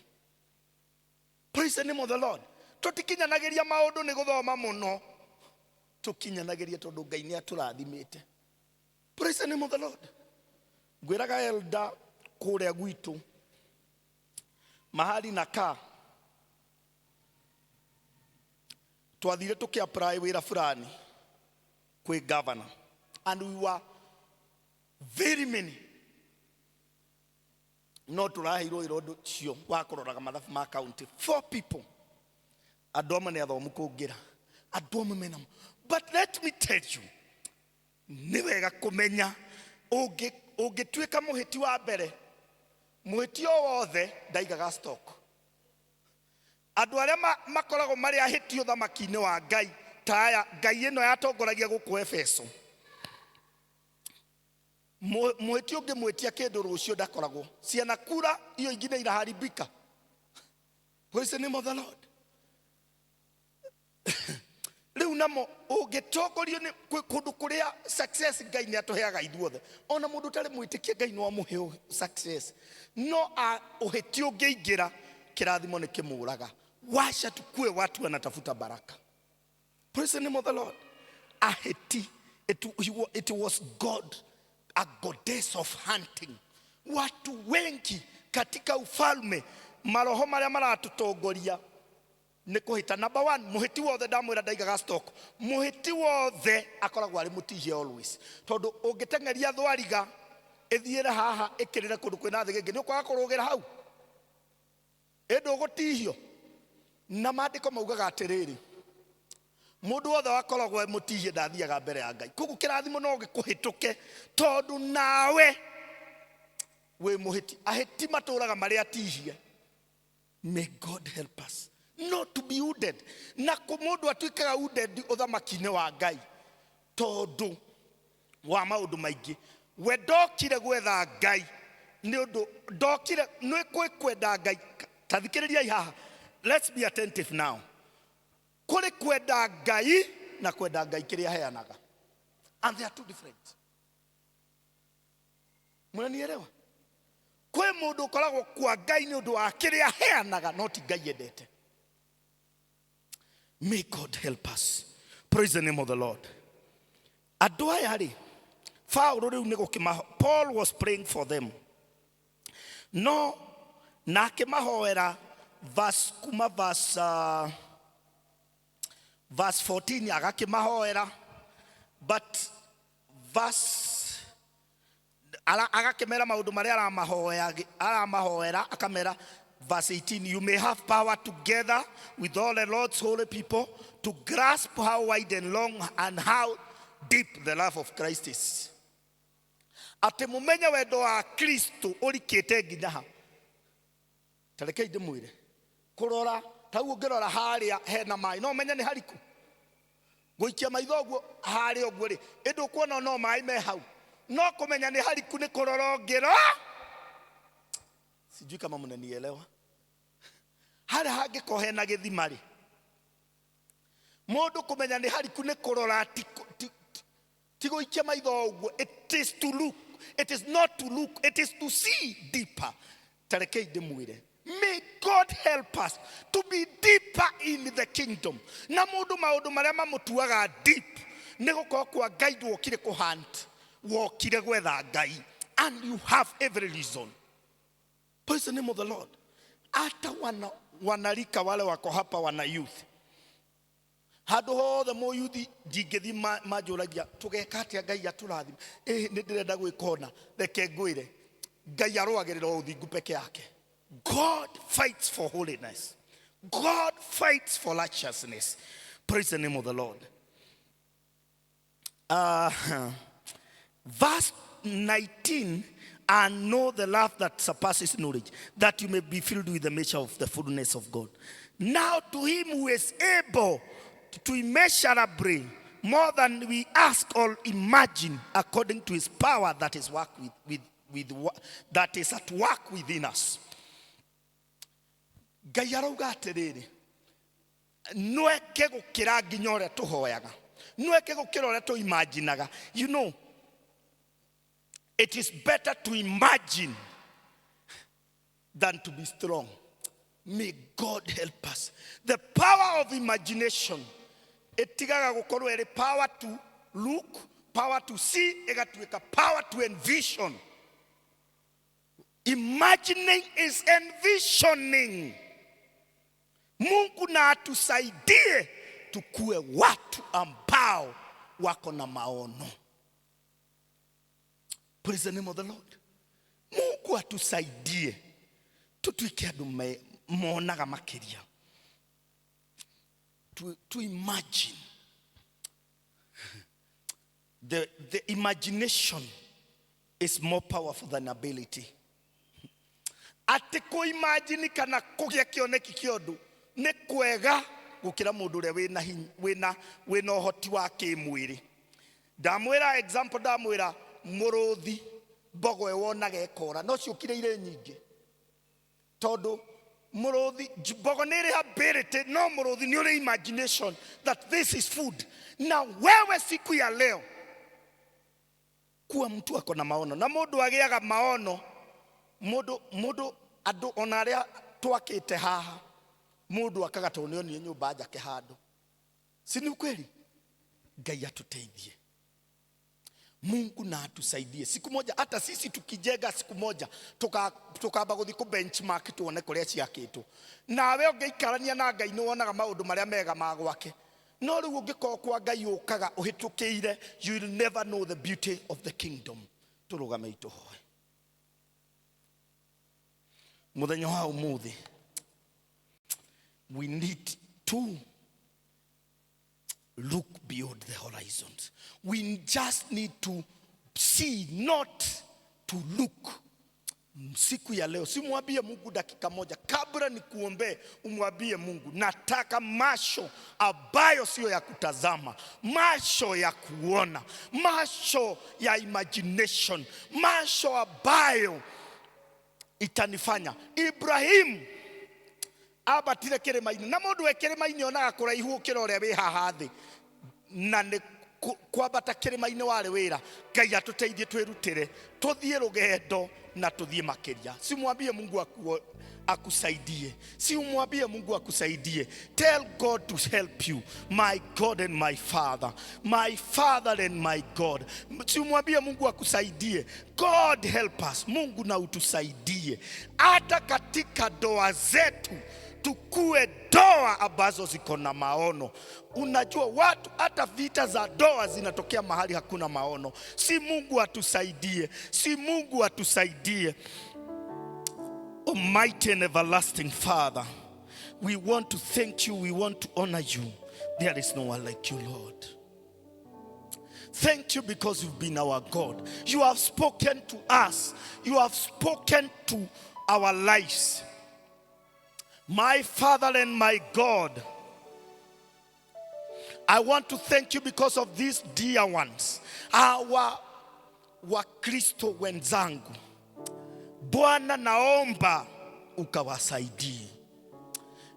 Praise the name of the Lord. Tũtikinyanagĩria maũndũ nĩ gũthoma mũno, tũkinyanagĩria tondũ Ngai nĩ atũrathimĩte. Praise the name of the Lord. Ngwĩraga elder kũrĩa gwitũ mahali na ka twathire tũkĩ apply wĩra fulani kwĩ governor, and we were very many, no tũraheirwo wĩra ũndũ ũcio wa kũroraga mathabu ma county. Four people, andũ amwe nĩ athomu kũngĩra, andũ amwe mena. But let me tell you, nĩ wega kũmenya ũngĩtuĩka mũhĩti wa mbere, mũhĩti o wothe ndaigaga stock. Andũ arĩa makoragwo marĩ ahĩti ũthamaki-inĩ wa Ngai ta aya ngai ĩno yatongoragia gũkũ Efeso, mũhĩti ũngĩmwĩtia kĩndũ rũciũ ndakoragwo ciana kura iyo ingine iraharibika. Praise the name of the Lord. Rĩu namo ũngĩtongorio nĩ kũndũ kũrĩa success Ngai nĩ atũheaga ithuothe, ona mũndũ ũtarĩ mwĩtĩkia Ngai no amũhe success, no ũhĩti ũngĩingĩra kĩrathimo nĩ kĩmũraga. Wacha tukue watu wanatafuta baraka. Praise the name of the Lord. Ahĩti, it was God, a goddess of hunting. Watu wengi katika ufalme, maroho marĩa maratutongoria nĩ kũhĩta. Number one, mũhĩti wothe ndamwĩra ndaigaga stock. Mũhĩti wothe akoragwo arĩ mũtihie always, tondũ ũngĩteng'eria thwariga ĩthiĩre haha ĩkĩrĩre kũndũ kwĩna thĩgĩngĩ, nĩ ũkwaga kũrũgĩra hau, ĩndĩ ũgũtihio. Na maandĩko maugaga atĩrĩrĩ, mũndũ wothe wakoragwo e mũtihie ndathiaga mbere ya Ngai. Koguo kĩrathimo no gĩkũhĩtũke tondũ nawe wĩ mũhĩti. Ahĩti matũraga marĩ atihie. May God help us not to be wounded. Na mũndũ atuĩkaga wounded ũthamaki-inĩ wa Ngai tondũ wa maũndũ maingĩ. We ndokire gwetha Ngai nĩ ũndũ ndokire nĩ kwĩ kwenda Ngai. Ta thikĩrĩriai haha, let's be attentive now. Kũrĩ kwenda Ngai na kwenda Ngai kĩrĩa aheanaga, and they are two different. Mnanielewa? Kwĩ mũndũ ũkoragwo kwa Ngai nĩ ũndũ wa kĩrĩa aheanaga, no ti Ngai endete. May God help us. Praise the name of the Lord. Andũ aya rĩ, Paulo rĩu nĩ gũkĩma, Paul was praying for them. No na akĩmahoera verse kuma verse 14 agakĩmahoera, but verse agakĩmera maũndũ marĩa aramahoera, akamera verse 18, you may have power together with all the Lord's holy people to grasp how wide and long and how deep the love of Christ is. Atĩ mũmenye wendo wa Kristo ũrikĩte nginya ha. Ta rekei ndĩmwĩre, kũrora ta ũguo ũngĩrora harĩa hena maĩ no ũmenye nĩ hariku. Gũikia maitho ũguo harĩa ũguo rĩ, ĩndĩ ũkuona no maĩ me hau, no kũmenya nĩ hariku nĩ kũrora ũngĩro. Sijui kama mnanielewa. Harĩa hangĩkorwo hena gĩthima rĩ, mũndũ kũmenya nĩ hariku nĩ kũrora, ti gũikia maitho ũguo. It is to look, it is not to look, it is to see deeper. Ta rekei ndĩmwĩre, may God help us to be deeper in the kingdom. Na mũndũ maũndũ marĩa mamũtuaga deep nĩ gũkorwo kwa Ngai ndwokire kũhunt, wokire gwetha Ngai, and you have every reason. Praise the name of the Lord. Hata wanarika wale wako hapa, wana youth, handũ hothe mũyuthi ndingĩthiĩ manjũragia tũgeka atĩa Ngai atũrathime. Ĩ nĩ ndĩrenda gwĩka ũna, reke ngwĩre, Ngai arũagĩrĩra ũthingu peke yake. God fights for holiness. God fights for righteousness. Praise the name of the Lord. Verse 19, and know the love that surpasses knowledge, that you may be filled with the measure of the fullness of God. Now to him who is able to immeasurably more than we ask or imagine, according to his power that is work with, with, with, that is at work within us. Ngai arauga atĩrĩrĩ, nweke gũkĩra nginya ũrĩa tũhoyaga, nweke gũkĩra ũrĩa tũimaginaga. You know, it is better to imagine than to be strong. May God help us. The power of imagination ĩtigaga gũkorwo ĩrĩ power to look, power to see, ĩgatuĩka power to envision. Imagining is envisioning. Mungu na atusaidie tukue watu ambao wako na maono. Praise the name of the Lord. Mungu atusaidie tutuike andu monaga makiria. To imagine. The imagination is more powerful than ability. Atĩ kũ-imagine kana kũgĩa kĩoneki kĩa ũndũ nĩ kwega gũkĩra mũndũ ũrĩa wĩna ũhoti wa kĩmwĩrĩ. Ndamwĩra example, ndamwĩra mũrũthi mbogo ĩwonaga ĩkora, no ciũkire irĩ nyingĩ, tondũ mũrũthi mbogo nĩ ĩrĩ ability, no mũrũthi nĩ ũrĩ imagination that this is food. Na wewe siku ya leo kuwa mtu ako na maono. Na mũndũ agĩaga maono, mũndũ andũ ona arĩa twakĩte haha, mũndũ akaga tondũ nĩ onire nyũmba njake handũ. Si ni ukweli? Ngai atuteithie. Mungu na atusaidie. Siku moja hata sisi tukijenga, siku moja tukamba guthi ku benchmark tuone kuria ciakitwo. Nawe ũngĩikarania na Ngai nĩ wonaga maũndũ marĩa mega ma gwake. No rĩu ũngĩkorwo kwa Ngai ũkaga ũhĩtũkĩire, you will never know the beauty of the kingdom. Tũrũgame tũhoe. Mũthenya wa ũmũthĩ, we need to look beyond the horizons. We just need to see, not to look. Siku ya leo, simwambie Mungu dakika moja kabla nikuombee, umwambie Mungu, nataka macho ambayo sio ya kutazama, macho ya kuona, macho ya imagination, macho ambayo itanifanya. Ibrahimu ambatire kĩrĩma-inĩ, na mũndũ wĩ kĩrĩma-inĩ onaga kũraihu gũkĩra ũrĩa wĩ haha thĩ, na nĩ kwambata kĩrĩma-inĩ warĩ wĩra. Ngai atũteithie twĩrutĩre tũthiĩ rũgendo na tũthiĩ makĩria. Simwambie Mungu akusaidie, si umwambie Mungu akusaidie. Tell God to help you, my God and my Father, my Father and my God. Si umwambie Mungu akusaidie. God help us. Mungu na utusaidie hata katika ndoa zetu, tukue ndoa ambazo ziko na maono. Unajua watu, hata vita za ndoa zinatokea mahali hakuna maono. Si Mungu atusaidie, si Mungu atusaidie. Almighty and everlasting Father, we want to thank you, we want to honor you. There is no one like you, Lord. Thank you because you've been our God. You have spoken to us. You have spoken to our lives. My Father and my God, I want to thank you because of these dear ones, our Wakristo wenzangu. Bwana, naomba ukawasaidie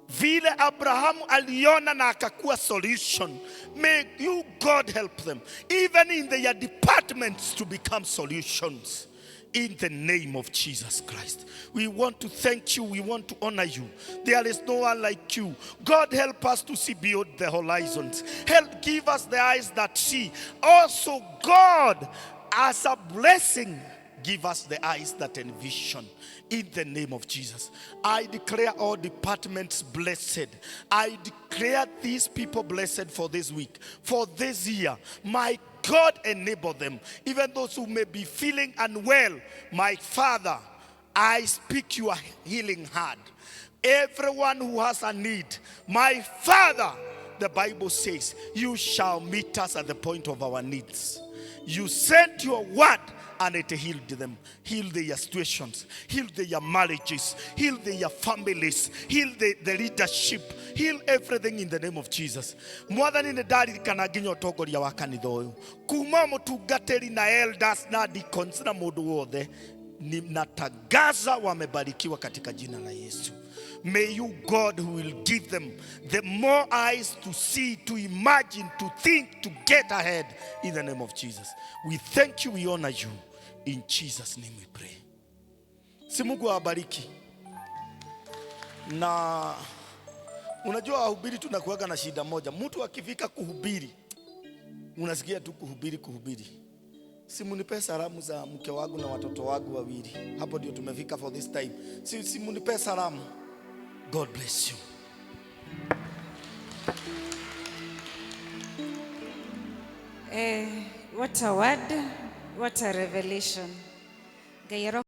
vile Abrahamu aliona na akakuwa solution. May you, God, help them even in their departments to become solutions. In the name of Jesus Christ. We want to thank you. We want to honor you. There is no one like you. God, help us to see beyond the horizons. Help give us the eyes that see. Also, God, as a blessing, give us the eyes that envision. In the name of Jesus. I declare all departments blessed. I declare these people blessed for this week, for this year. My God, enable them. Even those who may be feeling unwell, my Father, I speak your healing hand. Everyone who has a need, my Father, the Bible says, you shall meet us at the point of our needs. You sent your word and it healed them. Heal their situations, heal their marriages, heal their families, heal the leadership, heal everything in the name of Jesus. Mwathani, nĩ ndaririkana nginya ũtongoria wa kanitha ũyũ, kuma mũtungatĩri na elders na deacons na mũndũ wothe, natangaza wamebarikiwa katika jina la Yesu. May you, God, who will give them the more eyes to see, to imagine, to think, to get ahead in the name of Jesus. We thank you, we honor you. In Jesus' name we pray. Si Mungu awabariki. Na unajua wahubiri tunakuwaga na shida moja. Mtu akifika kuhubiri, unasikia tu kuhubiri, kuhubiri. Si munipe salamu za mke wangu na watoto wangu wawili. Hapo ndio tumefika for this time. Si munipe salamu. God bless you. What a word, what a revelation. Ngai.